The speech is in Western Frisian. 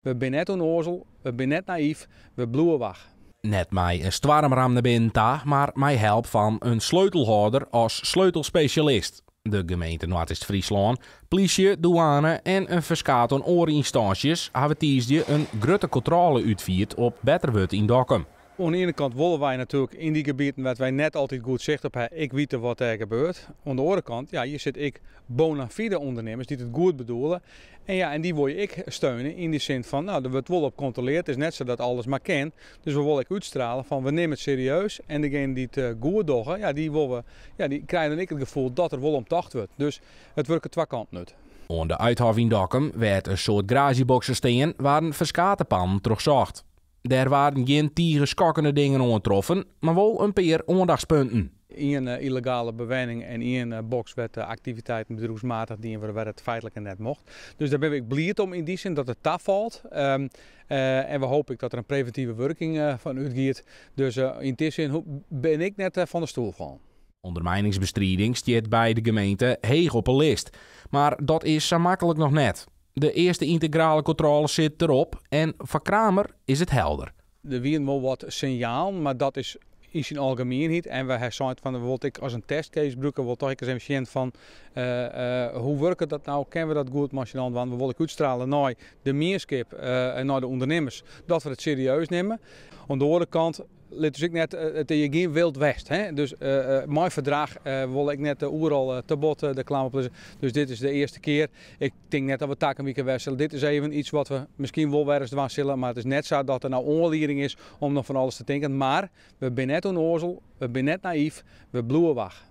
We binne net ûnnoazel, we binne net nayf, we bliuwe wach. Net mei in stoarmram nei binnen ta, mar mei help fan in sleutelhâlder as sleutelspesjalist. De gemeente Noardeast-Fryslân, plysje, dûane en in ferskaat oan oare ynstânsjes hawwe tiisdei in grutte kontrôle útfierd op Betterwurd yn Dokkum. Oan de iene kant wolle wy natuerlik yn dy gebieten wêr't wy net altyd goed sicht op ha, ek witte wat dêr gebeurt. Oan de oare kant, ja, hjir sitte ek bona fide ûndernimmers dy't it goed bedoele. En ja, en dy wol je ek steune yn dy sin fan, no, der wurdt wol op kontroleard. It is net sa dat alles mar kin. Dus we wolle ek útstrale fan we nimme it serieus en degenen dy't it goed dogge, ja, dy wolle we, ja, dy krije dan ek it gefoel dat der wol om tocht wurdt. Dus it wurket twa kanten út. Oan de Uithof yn Dokkum, wêr't in soad garaazjeboksen stean, waarden ferskate pannen trochsocht. Dêr waarden gjin tige skokkende dingen oantroffen, mar wol in pear oandachtspunten. Ien yllegale bewenning en ien boks wêr't de aktiviteiten bedriuwsmatich dien wurde, wêr't it feitlik net mocht. Dus dêr binne we ek bliid om yn dy sin dat it tafalt. En we hoopje ek dat der in previntive wurking fan útgiet. Dus yn dy sin bin ik net fan de stoel fallen. Underminingsbestriding stiet by de gemeente heech op 'e list, mar dat is sa maklik noch net. De earste yntegrale kontrôle sit derop en foar Kramer is it helder. Der wienen wol wat sinjalen, mar dat is yn syn algemienheid. En we ha sein fan we wolle it ek as in testcase brûke, we wolle toch ek ris even sjen fan hoe wurket dat no, kinne we dat goed mei syn allen dwaan. We wolle ek útstrale nei de mienskip en nei de ûndernimmers dat we it serieus nimme. Oan de oare kant lit ús ek net, it is hjir gjin Wild West. Hè? Dus mei ferdrach wol ik net oeral te bot de klam op lizze. Dus dit is de earste kear. Ik tink net dat we takom wike wer sille. Dit is even iets wat we miskien wol wer ris dwaan sille, mar it is net sa dat der no oanlieding is om noch fan alles te tinken. Mar we binne net ûnnoazel, we binne net nayf, we bliuwe wach.